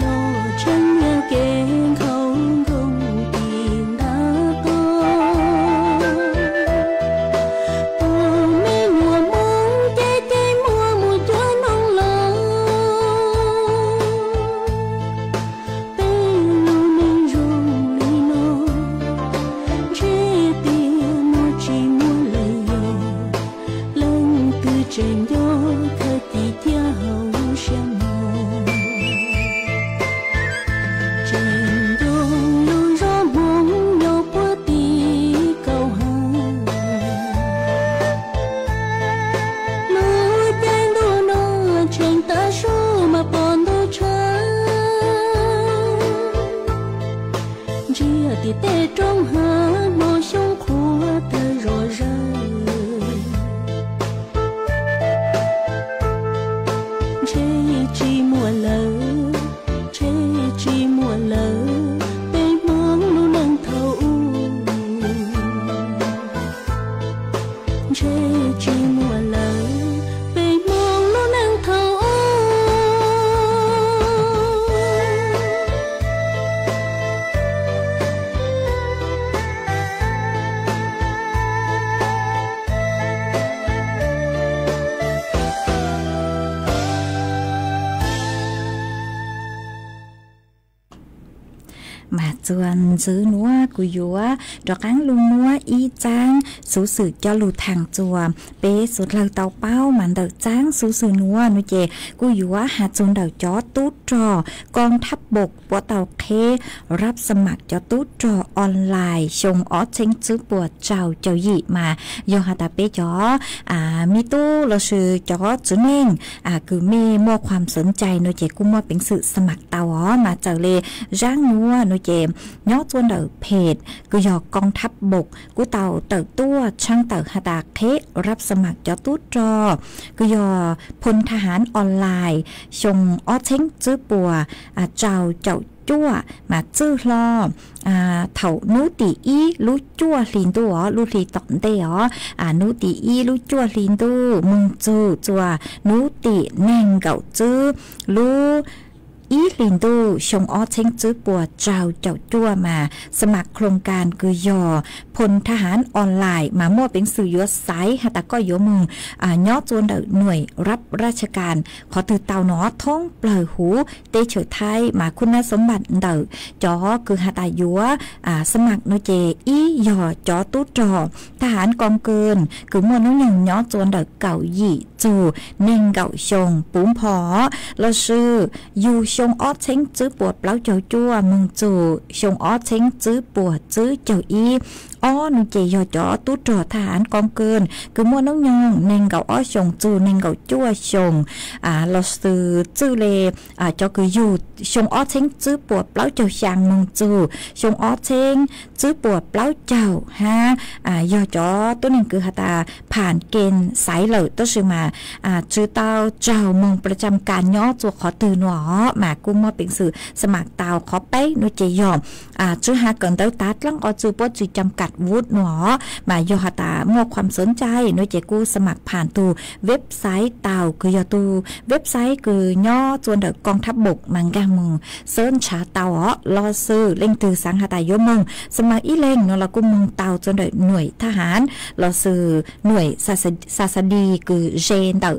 los tshee nyiaj kev nkhaus nkoos tim ntav toj. Tus me nyuam Hmoob ceb ceb muaj mus cuab noog los, peb lub neej zoo li no, ntshe tias muaj tsis muaj lawm yog leej twg tseem nco khaws ci ciaj hauv siab mos. Tseem nco lub zos Hmoob nyob puag tim kaum hav. Lub caij ntuj no tseem tav su mas pom ntuj tshab, ntsiag tim tej roob hav hmo xyoob qhuav tawg zom zaws. Ntshe tsis muaj lawm, ntshe tsis muaj lawm, peb Hmoob lub neej thaum ub. Ntshe tsis muaj lawm, peb Hmoob lub neej thaum ub. Mas txuas ntxiv nuav kuv yuav rov qaab lug muab ib txaab xuv xwm coj lug thaam txuas peb suav dlawg tau paub. Mas ntawm txaab xuv xwm nuav nuav ces kuj yuav has txug ntawm cov tub rog koom thab npaum puab tau qheb rab xa mam cov tub rog online xyoo ob txheeb tswb puas rau caum yim. Mas yog has tas peb cov me tub lossis cov txiv neej kws mej muaj khuam xom cai nuav ces kuj muaj peev xwm xa mam tau os. Mas txawm le zaab nuav nuav ces nyob txuas ntawm phem kws yog koom thab npaum kuj tau tawm tuaj tshaaj tawm has tas qheb rab xa mam cov tub rog kws yog phooj thab haav online xyoo ob txheeb tswb puas rau caum cuaj. Mas txwj hlo thaum nub tim ib lub cuaj hli ntuj os, lub hli tom ntej os, nub tim ib lub cuaj hli ntuj moog txug txuas nub tim neeg nkaum tswb lub ib hli ntuj xyoo ob txheeb tswb puas rau caum cuaj mas xa mam khloos kas kws yog phooj thab haav online mas muaj peev xwm yuav xaiv has tas koj yuav moog nyob txuas ntawm nuaim rab raj tsha kas qhov twg tau nuav thoob plawg huv teb chaws Thaib. Mas khuv nab xoov npam ntawm cov kws has tas yuav xa mam nuav ces ib yog cov tub rog thab haav koom kws kws muaj nub nyoog nyob txuas ntawm kaum yim txug neeg nkaum xyoo puv npho lossis yug xyoo ob txheeb tswb puas plaub caug cuaj moog txug xyoo ob txheeb tswb puas tswb caug ib ob no ces yog cov tub rog thaj hav koob kawj kws muaj hnub nyoog nees nkaum ob xyoos txug nees nkaum cuaj xyoos, los xws txwj le cov kws yug xyoo ob txheeb tswb puas plaub caug xyaa moog txug xyoo ob txheeb tswb puas plaub caug hab, yog cov tuab neeg kws has tas pham kees xaiv lawm tab sis mas tsw tau tsaug moog pla cam kas nyob txua qhov twg nua os mas kuj muaj peev xwm xa mam tau. Qhov peb no ces yog tsw has kawm ntawv tav dlaab qhov txwg puab tsw cam kas vuv nua os mas yog has tas muaj kham xov ncaim no ces kuj xa mam pham tug website tau kws yog tug website kws nyob txua ntawm koom thab boom mas nkaag moog xab ntshav tau os. Los xws leej twg xaav has tas yuav moog xa mam ib leeg no los kuj moog tau txua ntawm nuaim thaj hav los xws nuaim xa xa di kws ze ntawm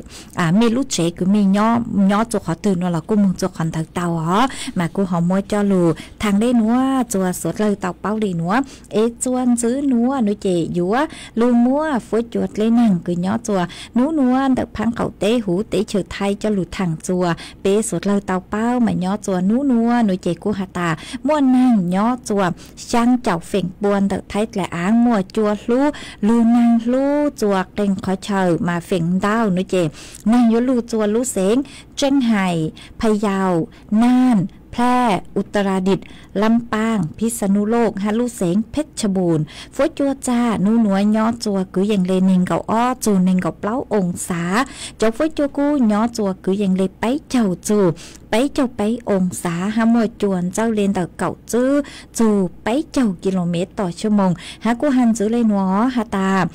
mej lub tsev kws mej nyob txua qhov twg no los kuj moog txua qhov ntawd tau os mas kuj ho muab coj lug thaam le nuav txua suav dlawg tau paub le nuav. Es txua ntxwv nuav no ces yuav lug muab fuab cua dleb neeg kws nyob txua nub nuav ntawm phaab qaum teb huv teb chaws Thaib coj lug thaam txua peb suav dlawg tau paub mas nyob txua nub nuav no ces kuj has tas muaj neeg nyob txua xyaa caum feem pua ntawm Thaib dlaim aav muaj cua hlub lug neeg hlub txua qee qhov chaw mas feem ntau no ces neeg yuav lug txua lub xeev Tseeb Hais, Pha Yau, Naj, Plaj, Utaradit, Lab Paaj, Phib Xa Nub Loj hab lub xeev Pheb Cha Npuus. Fuab cua txag nub nuav nyob txua kwv yees le nees nkaum ob txug nees nkaum plaub oo xav. Cov fuab cua kub nyob txua kwv yees le peb caug txug peb caug peb oo xav hab muaj cua ntxawj le ntawm kaum tswb txug peb caug ki lo mev tom xuab moos hab kuj has ntxwv le nuav has tas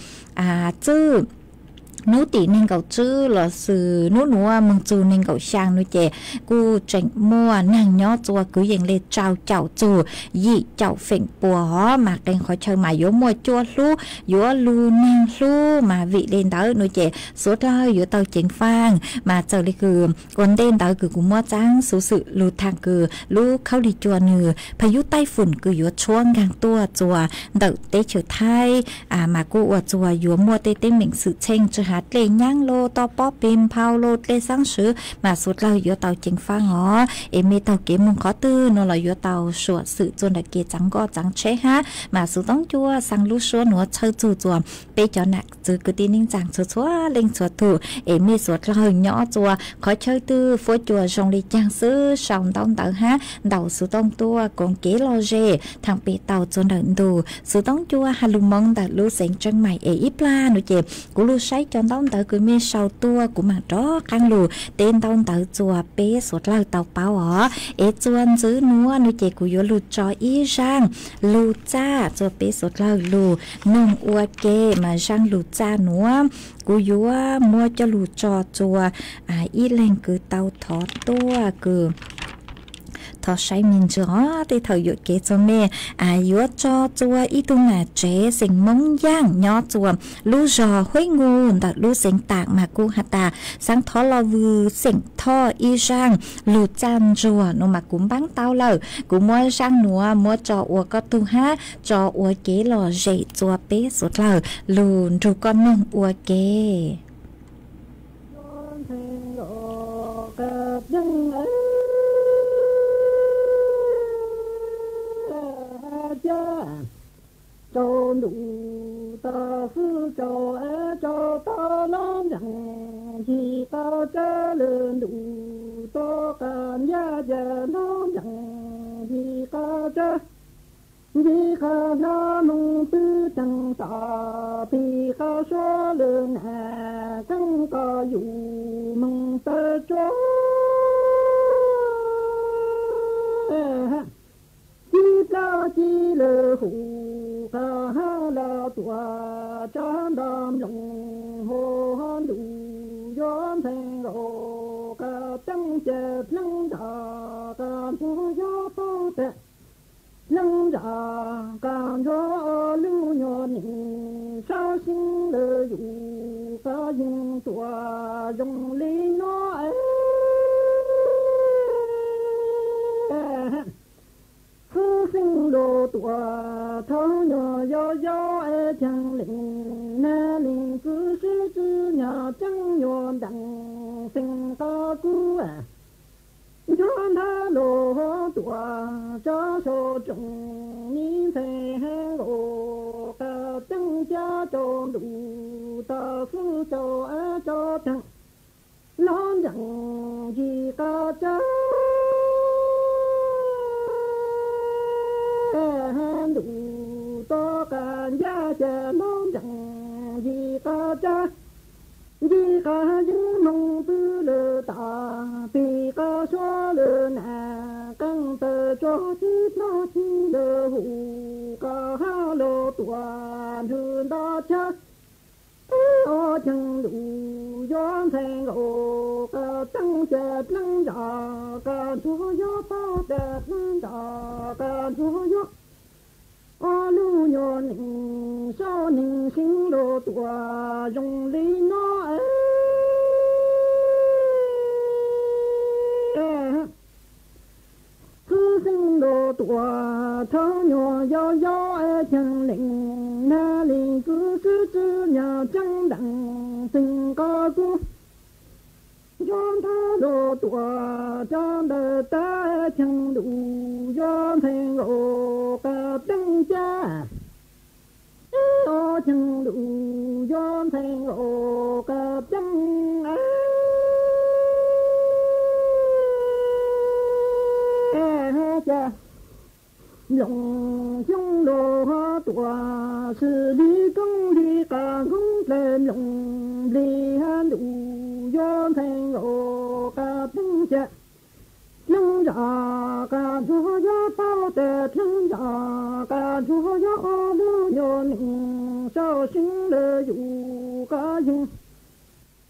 txwj nub tim nees nkaum tswb los xws nub nuav moog txug nees nkaum xyaa no ces kuj tseem muaj neeg nyob txua kwv yees le rau caum txug yim caum feem pua os mas qee qhov chaw mas yuav muaj cua hlub yuav lug neeg hlub mas vim le ntawd no ces suav dlawg yuav tau ceev faaj mas txawm le kws ua ntej ntawd kws kuv muab txaab xuv xwm lug thaam kws lub khaub lig cua nws phaj yub taij fum kws yuav tshuab nkaag tuaj txua ntawm teb chaws Thaib mas kuj ua txua yuav muaj tej teeb meem xwm txheej tsw has dlej nyaab los toj pob peg nphau los dlej xaab swv mas suav dlawg yuav tau ceev faaj os. Es mej taug kev moog qhov twg no los yuav tau suam xwm txua ntawm kev txaav nkoj txaav tsheb hab mas xuv toob cua xaa lub suab nuav txhawb txug txua peb cov nam txwv kwv tij neej tsaa txhua txhua leej txhua tug. Es mej suav dlawg nyob txua qhov chaw twg fuab cua zoo le caag xwb sau ntaub ntawv hab ntaus xuv tooj tuaj koom kev lom zem thaam pem tau txua ntawm ntug xuv toob cua has lug moo ntawm lub xeev Tseeb Mais. Es ib plag no ces kuv lug saib cov ntaub ntawv kws mej sau tuaj kuv maam rov qaab lug teb ntaub ntawv txua peb suav dlawg tau paub os. Es txua ntxwv nuav no ces kuv yuav lug tso ib zaaj lug txaj txua peb suav dlawg lug noog ua ke mas zaaj lug txaj nuav kuv yuav muab coj lug tso txua ib leeg kws tau thov tuaj kws thov saib me ntsis os. Tej thaum yuam kev txhua mej yuav tso txua ib tug nam tsev xeem Moob Yaaj nyob txua lub zog Huib Nkus ntawm lub xeev Taam mas kuj has tas xaav thov los vwm xeem Thoj ib zaaj lug txaj ntsuag no mas kuv npaab tau lawm. Kuv muab zaaj nuav muab tso ua koj tug hab tso ua kev lom zem txua peb suav dlawg lug nrug koj noog ua ke. Rau ntuj tag xwb rau es rau tau lub nceeg, nce qab tsawb lwm ntuj tuaj qab ntiaj teb lub nceeg, nce qab tsawb, nce qab hla moog pw teeg tag, pem qab suav lwm nam keeb koj yug moog tawm tsuag. Ci plaub ci lwm hu qab hab los tuaj tsa nta nploog hauv ntuj yuav ntxhee nkaus qab teeb ces pleev nrag qab ntsuag yuav paub tes pleev nrag qab ntsuag lub nyuag neej sab xeeb lawm yus qab yeej tuaj zoo li no es. Xwb xeeb lug tuaj thaum nyuag yau yau es cheem leej nab leej kwv sib tw nyag ceeb nyuag ntees xeem qab kub. Ncuab nthab lug tuaj tsa sau tsoom mi ntxhee nkaus rau ntuj tau xeeb rau es rau teeg, los ncees yim qab tsab ntuj tau qab ncaj ces los ncees yim qab tsab, yim qab yeeb hmoov pw lawm tas pim qab suav lawm nas qeej taw tso tsis plab tsis lawm hu qab hab los tuam nrhw nta tshab. Ob cheej ntuj yuav ntxhais nkaus qab teeb ces dleej zam qab ntsuag yuav tau tas dleej zam qab ntsuag yuav ob lub nyuag neeg saum neeg xeeb los tuam zoo li no es xwb xeeb los tuam thawb nyuag yau yau es cheej leej nag li kwv xwb tsis nyam ceeb dees tseem qab kub nco ntawd los tuam rau ntawm tab cheej ntuj yuav ntxhais nkaus qab teeb ces ob cheej ntuj yuav ntxhais nkaus qab teeb ces mloog xyoob los tuam xws li koob li qab koob dlawg mloog nplig ntuj yuav ntxhais nkaus qab teeb ces dleej zam qab ntsuag yuav tau tas dleej zam qab ntsuag yuav ob lub nyuag neeg saum xeeb lawm yus qab yeej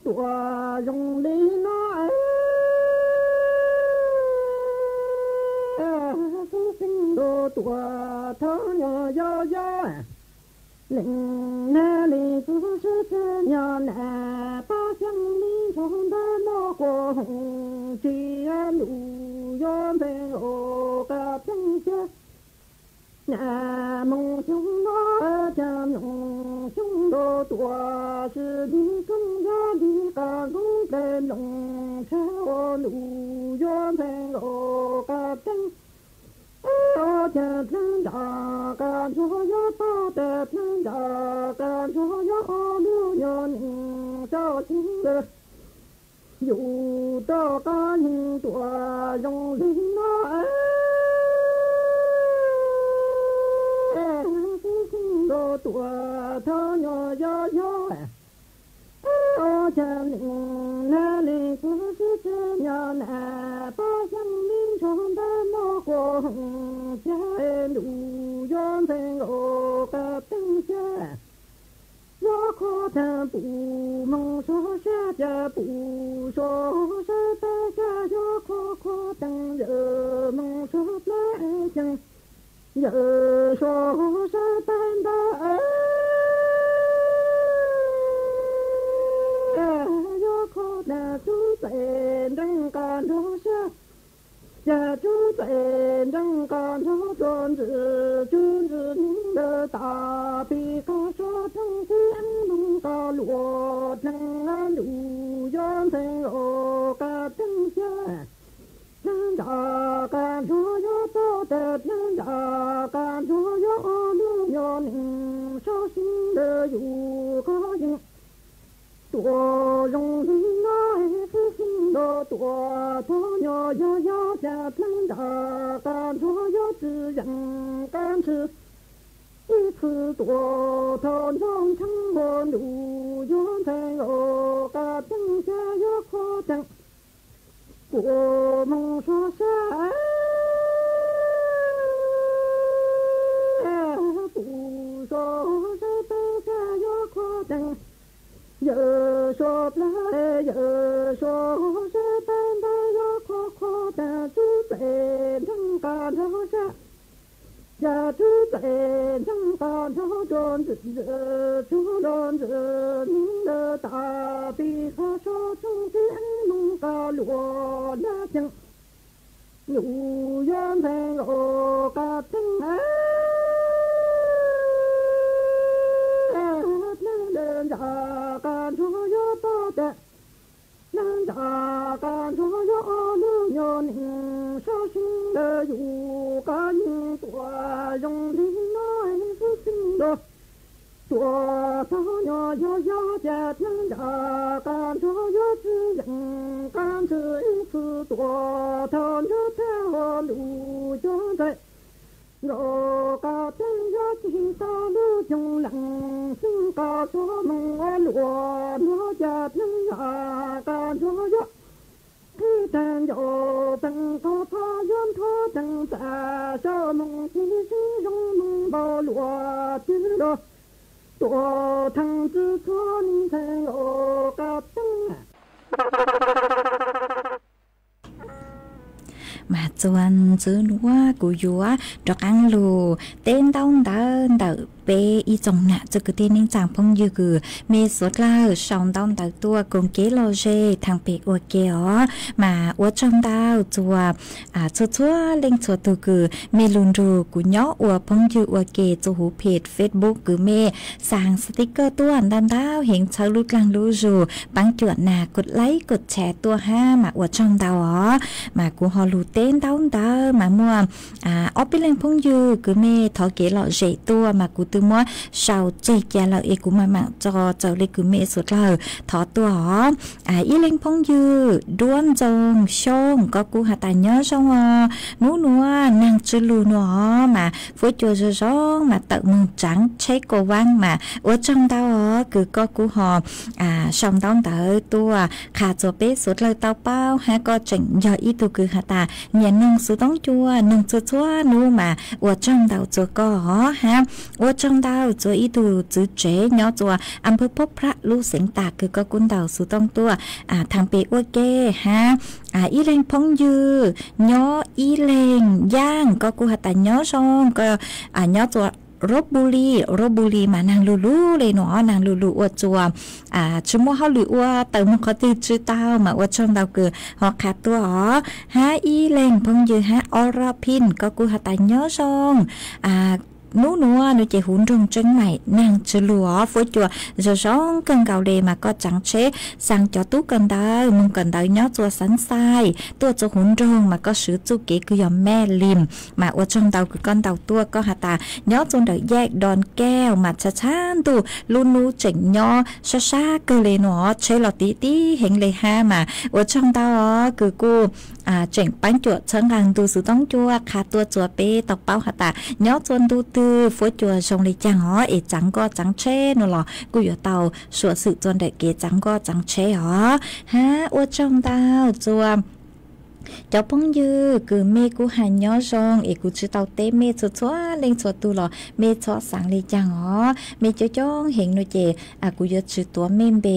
tuam zoo li no es xwb xeeb los tuam thawb nyuag yau yau leej nag li kwv xwb tsis nyam nas pab xyeeb li ntshog ntawd los quas hoom tsis ntuj yuav ntxhais nkaus qab teeb ces nas moog xyoob no cas mloog xyoob los tuam xws li koob yuav li qab koob dlawg mloog tshab ua ntuj yuav ntxhais nkaus qab teeb ob cas dleej zam qab ntsuag yuav tau tas dleej zam qab ntsuag yuav ob lub nyuag neeg saum xeeb lawm yus rov qab yeej tuam zoo li no es xwb xeeb los tuam thawb nyuag yau yau ob cas leej nag li kwv xwb tsis nyam nas pab xyeeb li ntshog ntawd los quas hoom tsis ntuj yuav ntxhais nkaus qab teeb ces yuav kho teeb pum moog suav sab ces pum suav sab tab ces yuav kho kho teeb yawm moog suav plab ceeb yawm suav sab tab ntawd yuav kho tas tsub txais nreeb qab ntsuag sab ces tsub txais nreeb qab ntsuag rua ntsis tsub ntsis neeg lawm tas pim qab suav dleej tib moog qab luam dleej ntuj yuav ntxhais nkaus qab teeb ces dleej zam qab ntsuag yuav tau tas dleej zam qab ntsuag yuav ob lub nyuag neeg saum xeeb lawm yus qab yeej tuam zoo li no xwb xeeb los tuam thawb nyuag yau yau ces dleej zam qab ntsuag yuav tsis yeem qab ntshis ib txhis tuam thawb nrog ntsheeb ua ntuj yuav ntxhais nkaus qab teeb ces yuav kho teeb pum moog suav sab pum suav sab tab ces yuav kho teeb yawm suav plab yawm suav sab tab ntawd yuav kho kho tas tsub txais nreeb qab ntsuag sab ces tsub txais nreeb qab ntsuag rua ntsis ntsis tsub rua ntsis neeg lawm tas pim qab suav dleej tib moog qab luam dab ceeb yus yuav ntxhais nkaus qab teeb dleej zam qab ntsuag yuav tau tas dleej zam qab ntsuag yuav ob lub nyuag neeg saum xeeb lawm yus qab yeej tuam zoo li no xwb xeeb los Tuam thaum nyob yog yog ces neeg nram qab nrog yog tsis yeem qab ntsis ib txwm tuam thaum nrog tag ho ntuj cog ntsais nkaus qab teeb yog tsis tau lub xyoo leej xeeb qab suav moos ua luam nrog ces neeg nram qab nrog yog qhib tag ncaus teeb qab phab yuav nrog teeb tas sab moos tsis sib zoo moos npau luam twg los tuam theej txwv txhua ntxhais nkaus qab teeb. Mas txuas ntxiv nuav kuv yuav rov qaab lug teb ntaub ntawv ntawm peb ib tsoom nam txiv kwv tij neej tsaa phooj ywg kws mej suav dlawg sau ntaub ntawv tuaj koom kev lom zem thaam pem ua ke os. Mas ua tsaug ntau txuas txhua txhua leej txhua tug kws mej lug nrug kuv nyob ua phooj ywg ua ke txuas huv phem Facebook kws mej xaa sticker tuaj ntau ntau heev txhawb lub dlaag lub zug paab cuam nas kod like kod share tuaj hab mas ua tsaug ntau os. Mas kuv ho lug teb ntaub ntawv mas muaj ob peb leej phooj ywg kws mej thov kev lom zem tuaj mas kuv twb muab sau tseg ca lawm es kuv mam maam tso txawm le kws mej suav dlawg thov tuaj os. Ib leeg phooj ywg Duab Ntxoo Xyooj koj kuj has tas nyob zoo os, nub nuav naag tsw lug nuav os mas fuab cua zoo zoo mas tawm moog tsaav tsheb kua vaab mas ua tsaug ntau os kws koj kuj ho sau ntaub ntawv tuaj qha txuas peb suav dlawg tau paub hab koj tseem yog ib tug kws has tas nyiam noog xuv toob cua noog txhua txhua nub mas ua tsaug ntau txuas koj os hab ua tsaug ntau txuas ib tug txwv tsev nyob txuas Amphaw Phob Phaj lub xeev Tas kws koj kuj ntaus xuv toob tuaj thaam pem ua ke hab ib leeg phooj ywg nyob ib leeg yaaj koj kuj has tas nyob zoo koj nyob txuas Rob Buli, Rob Buli mas naag lug lug le nuav os, naag lug lug ua txuas tsi muaj hauj lwm ua tawm moog qhov twg tsi tau mas ua tsaug ntau kws ho qha tuaj os. Hab ib leeg phooj ywg hab Ora Pin koj kuj has tas nyob zoo nub nuav nuav ces huv nroog Tseeb Maim naag tsw lug os, fuab cua zoo zoo kawg nkaus le mas koj tsaav tsheb xaa cov tub kawm ntawv moog kawm ntawv nyob txuas Xaav Xais tuaj txuas huv nroog mas koj swv txuj kev kws yog Mej Lim mas ua tsaug ntau kws koj ntaus tuaj koj has tas nyob txuas ntawm Yaj Doos Kaus mas tshav tshav ntuj lub nub tseem nyob sab sab kawg le nuav os, tsheb los tiv tib heev le hab mas ua tsaug ntau os kws kuj tseem paab cuam txhawb nqaa ntug xuv toob cua qha tuaj txuas peb tau paub has tas nyob txuas ntu twg fuab cua zoo le caag os es tsaav nkoj tsaav tsheb nuav los kuj yuav tau suav xwm txuas ntawm kev tsaav nkoj tsaav tsheb os. Hab ua tsaug ntau txuas cov phooj ywg kws mej kuj has nyob zoo es kuv tsi tau teb mej txhua txhua leej txhua tug los mej txhob xaav le caag os, mej coob coob heev nuav ces kuv yuav tsi tuav mej npe.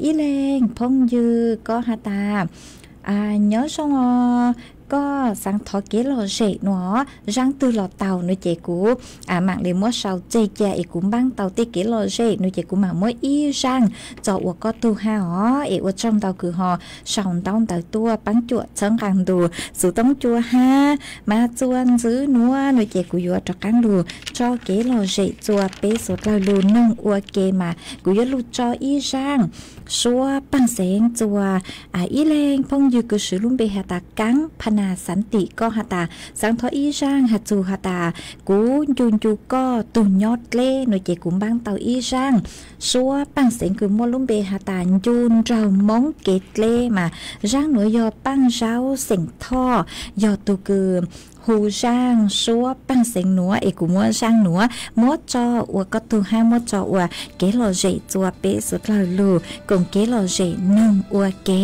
Ib leeg phooj ywg koj has tas nyob zoo os, koj xaav thov kev lom zem nuav zaaj twg los tau nuav ces kuv maam le muab sau tseg ca es kuv npaab tau tej kev lom zem nuav ces kuv maam muab ib zaaj tso ua koj tug hab os. Es ua tsaug ntau kws ho sau ntaub ntawv tuaj paab cuam txhawb nqaa ntug xuv toob cua hab mas txuas ntxiv nuav nuav ces kuv yuav rov qaab lug tso kev lom zem txuas peb suav dlawg lug noog ua ke mas kuv yuav lug tso ib zaaj suab paag xeev txuas ib leeg phooj ywg kws swv lub npe has tas Kaab Phas Nas Xav Tim koj has tas xaav thov ib zaaj has txug has tas kuv ncu ncu koj tug nyob dleb nuav ces kuv npaab tau ib zaaj suab paag xeev kws muaj lub npe has tas ncu nraug Moob kev dleb mas zaaj nuav yog Paaj Zaub xeem Thoj yog tug kws hu zaaj suab paag xeev nuav es kuv muab zaaj nuav muab tso ua koj tug hab muab tso ua kev lom zem txuas peb suav dlawg lug koom kev lom zem noog ua ke.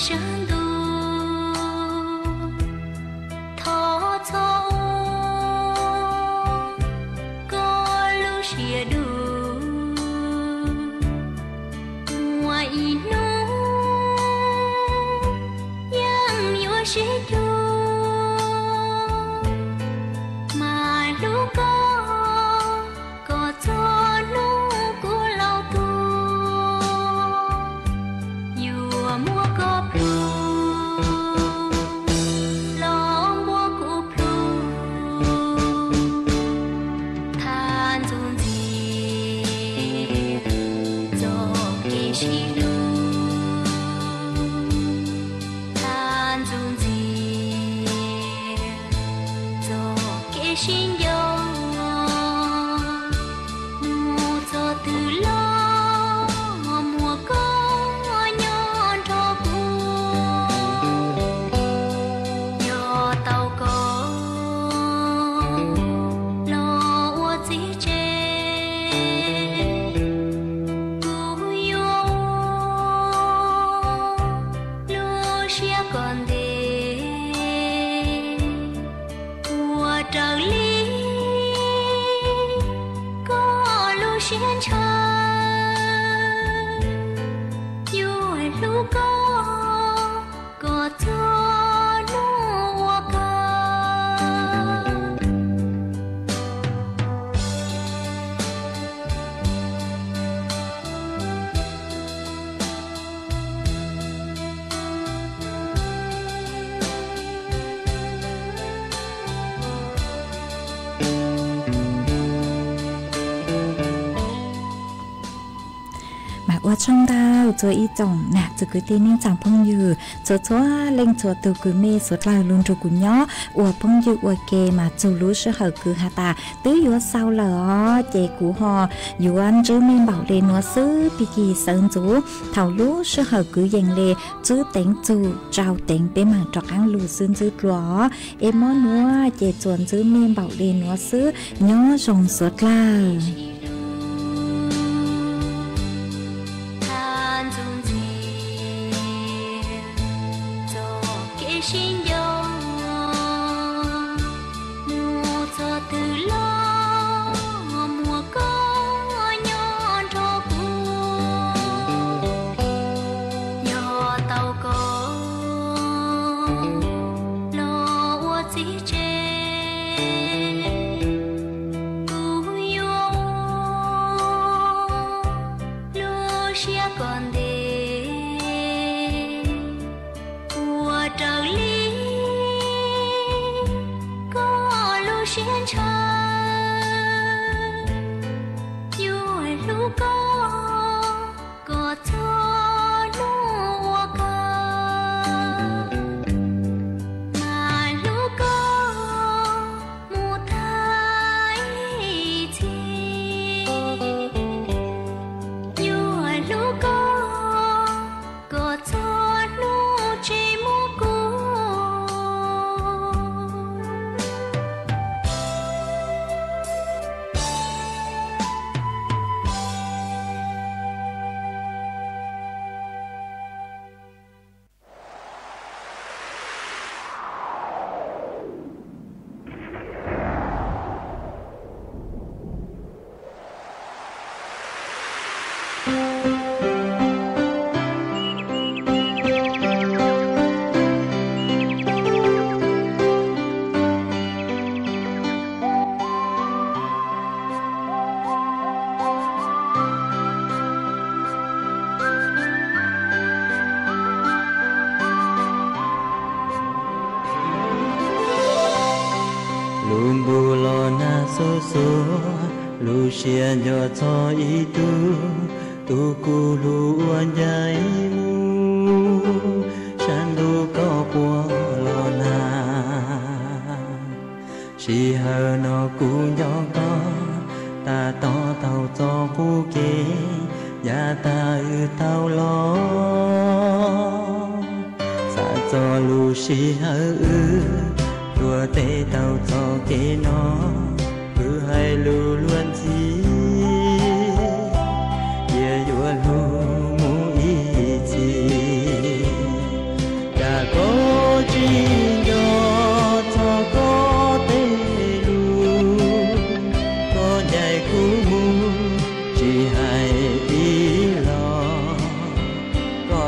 sab ntuj, thov txhob ua koj lub siab dub. Muaj ib hnub yeej yuav sib cuag, mas hlub koj kom txog hnub kuv laus tuag. Yuav muab koj plhus los muab kuv plhus, thaj ntxuj ntxiag txoj kev sib hlub, thaj ntxuj ntxiag txoj kev sib nco. Mus txog twg los muaj koj nyob nrog kuv. Yog tau koj los ua txiv tsev, kuv yuav ua lub siab kom ntev, ua raws li koj lub siab ntshaw. Yuav hlub koj kom txog hnub ua kawg. Mas ua tsaug ntau txhua ib tsoom nam txiv kwv tij neej tsa phooj ywg txhua txhua leej txhua tus kwv mej suav dlawg lug nrug kuv nyob ua phooj ywg ua ke mas txug lub sij hawm kwv has tas twb yuav xaus lawm os, ces kuv ho yuav ntsib mej npaum le nuav xwb. Pig kig sawv ntxuv thaum lub sij hawm kwv yees le tswb teev txug tsau teev peb mam rov qaab lug xwb ntxwb dlua os. Es mob nuav ces txuas ntsib mej npaum le nuav xwb, nyob zoo suav dlawg. Yog tau koj los ua txiv tsev, kuv yuav ua lub siab kom ntev, ua raws li koj lub siab ntshaw. Yuav hlub koj kom txog hnub ua kawg, mas hlub koj mus tag ib txhis. Yuav hlub koj kom txog hnub tsis muaj kuv. Lub npuj los nag xuv xuav, lub siab nco txog ib tug, tus kuv hlub uas ncaim mus, sab ntuj koj puas los nag. Sij hawm no kuv nco koj, tas tod tau txoj qub kev, yav tag wb tau los. Xav txog lub sij hawm wb tuaj tes tau txoj kev no, wb hais lus luag ntxhi, cia yuav hlub mus ib txhis.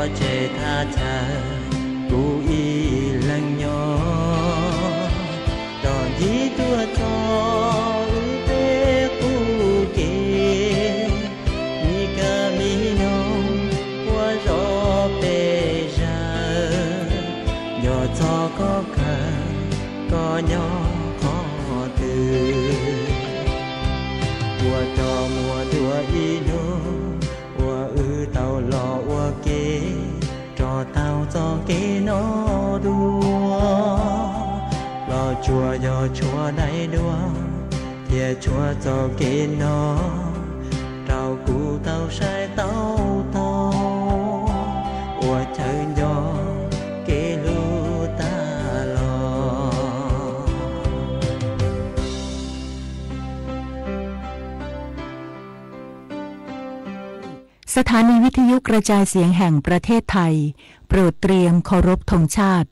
Txhob tseg thaj chaw kuv ib leeg nyob, tos ncig tuaj txog wb peb qub kev. Mi kab mi noog ua zog pes zaws, nco txog koj kawg koj nyob qhov twg. Ua rog muag dua ib hnub uas wb tau los ua ke, rov taug txoj kev no dua. Los tsuas yog tshuav daim duab thiab tshuav txoj kev no rau kuv tau saib taub tog ua chaw nco kev hlub tag los.สถานีวิทยุกระจายเสียงแห่งประเทศไทย โปรดเตรียมเคารพธงชาติ